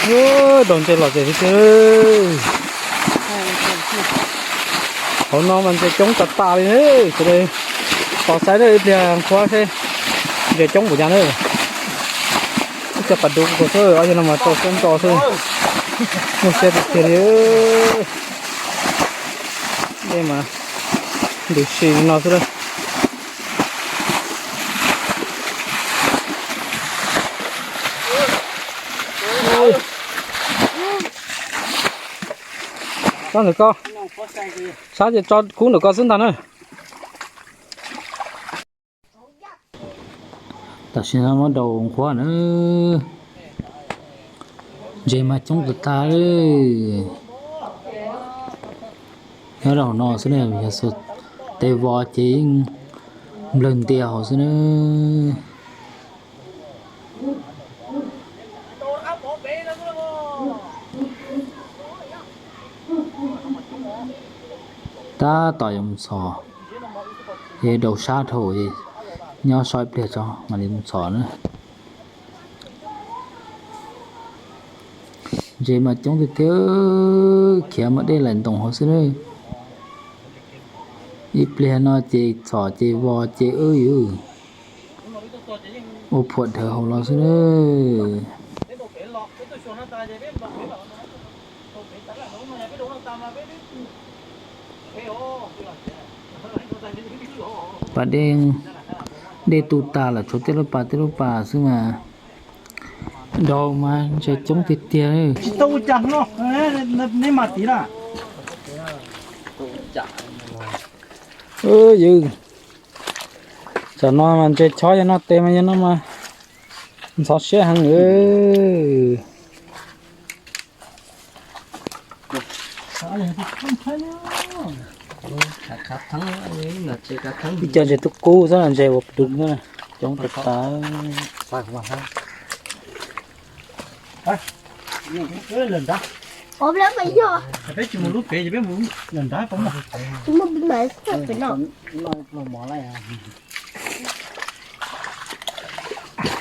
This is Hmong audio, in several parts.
Ub, daus ntses los tiag tiag. Hauv no mas ntses coob tas tas li. Sawv daws tos saib ib pliag nqhuab seb ntses coob npaum cas na. Ib co pas dub xwb, ob yog no mas rau siab ntso xwb. Muaj siab tiag tiag li. Dej mas ntws si li no xwb. Tso ntawm ko, sab ces tso kub ntawm ko xwb ntag na. Tam sim no muab daus nqhuab na. Ntses mas coob tas tas li. Nyob rau hauv no xwb na, yog tes vos ces yeej nplawg ntia hauv xwb na. Tab tom yuav mus txhom, es daus sab dhau, nyob so ib pliag tso mam li mus txhom na. Ntses mas coob tiag tiag, khiav mas dej laim ntoos hauv xwb na. Ib pliag no ces txhom ces vos ces wb yuav ua phuam dhawv hauv los xwb na. Pas dej, dej tu tas lawm tshuav tej lub pas tej lub pas xwb mas. Daus mas ntses coob tiag tiag. Tsis tau ua cas no, neb mas tiv na. Yog tam no mas ntses chob yog noj tes mas yog no mas ntxhov siab heev. Ib co ntses tub kub xwb, ntses uas dub, coob tas tas.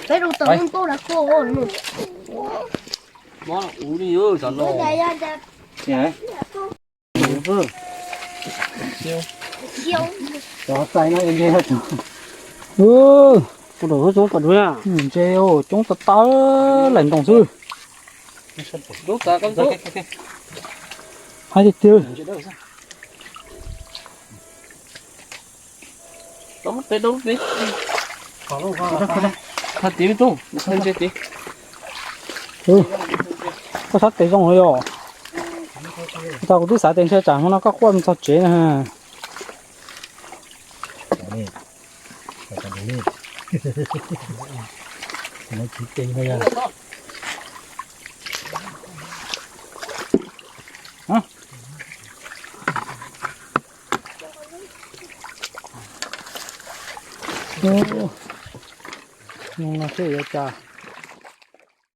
Peb rau tau ntau na. Mob ua li yus cov no. Ntses coob tas tas laim ntoos xwb. Hais tiag tiag. Koj sab tes zoo lawm yom. Tau kuv twb xav tias ntshe tsam hmo no koj quaj mus txog tsev na. Nyob no seb yuav cas.